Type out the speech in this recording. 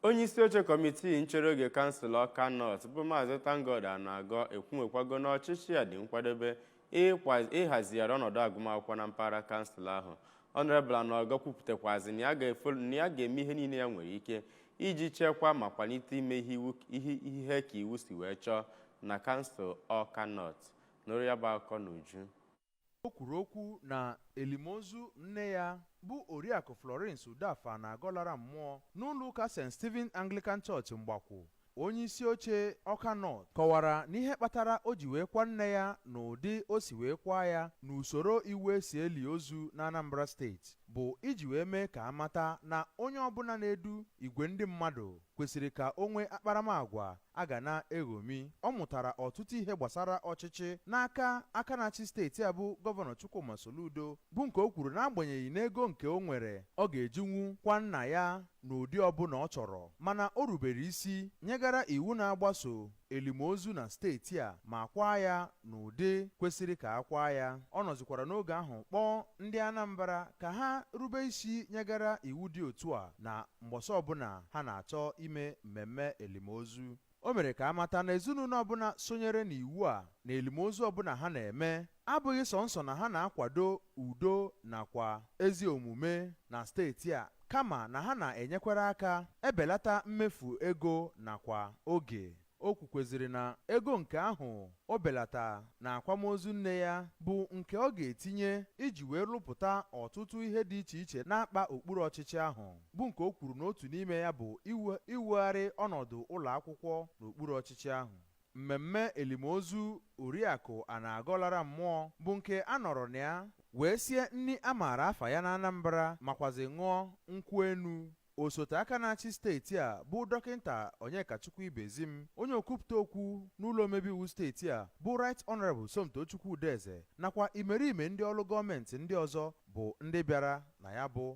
Onye isi oche kọmitii nchere oge kansụl Ọka North bụ Maazị ThankGod Anagọ ekwunwekwago na ọchịchị ya dị nkwadobe ịhazigharị ọnọdụ agụmakwụkwọ na mpaghara kansụl ahụ. Honorable Anagọ kwupụtakwazi na ya ga-eme ihe niile ya nwere ike iji chekwaa ma kwalite ime ihe ka iwu si wee chọọ na kansụl Ọka North. Nụrụ ya bụ akụkọ n'uju. O kwuru okwu na elimozu nne ya bụ Oriakụ Florence Udoafa na-agọlara mmụọ n'ụlọ ụka St. Stephen Anglican Church, Mgbakwu. Onye isi oche Ọka North kọwara na ihe kpatara o ji wee kwa nne ya n'ụdị o si wee kwa ya n'usoro iwu esi eli ozu na Anambra Steeti bụ iji wee mee ka amata na onye ọbụla na-edu igwe ndị mmadụ kwesịrị ka o nwee akparamagwa a ga na-eṅomi. Ọ mụtara ọtụtụ ihe gbasara ọchịchị n'aka aka na-achị steeti a bụ Gọvanọ Chukwuma Soludo, bụ nke o kwuru n'agbanyeghị n'ego nke o nwere ọ ga-ejinwu kwa nna ya n'ụdị ọbụla ọ chọrọ, mana o rubere isi nyegara iwu na-agbaso elimozu na steeti a ma kwaa ya n'ụdị kwesịrị ka a kwaa ya. Ọ nọzikwara n'oge ahụ kpọọ ndị Anambra ka ha rube isi nyegara iwu dị otu a na mgbọsọ ọbụla ha na-achọ ime mmemme elimozu. O mere ka amata na ezinụlọ ọbụla sonyere n'iwu a na elimozu ọbụla ha na-eme abụghị sọnsọ na ha na-akwado udo nakwa ezi omume na steeti a, kama na ha na-enyekwara aka ebelata mmefu ego nakwa oge. O kwukweziri na ego nke ahụ o belata na akwamozu nne ya bụ nke ọ ga-etinye iji wee rụpụta ọtụtụ ihe dị iche iche na-akpa okpuru ọchịchị ahụ, bụ nke o kwuru n'otu n'ime ya bụ iwugharị ọnọdụ ụlọ akwụkwọ n'okpuru ọchịchị ahụ. Mmemme elimozu Oriakụ Anagọlara mmụọ bụ nke a nọrọ na ya wee sie nri a maara afa ya na Anambra, makwazi ṅụọ nkwụ enu. Osote aka na-achị steeti a bụ Dọkịnta Onyekachukwu Ibezim, onye okwupụta okwu n'ụlọ omebe iwu steeti a bụ Right Honorable Somtochukwu Udeze, nakwa imerime ndị ọrụ gọọmenti ndị ọzọ bụ ndị bịara na ya bụ.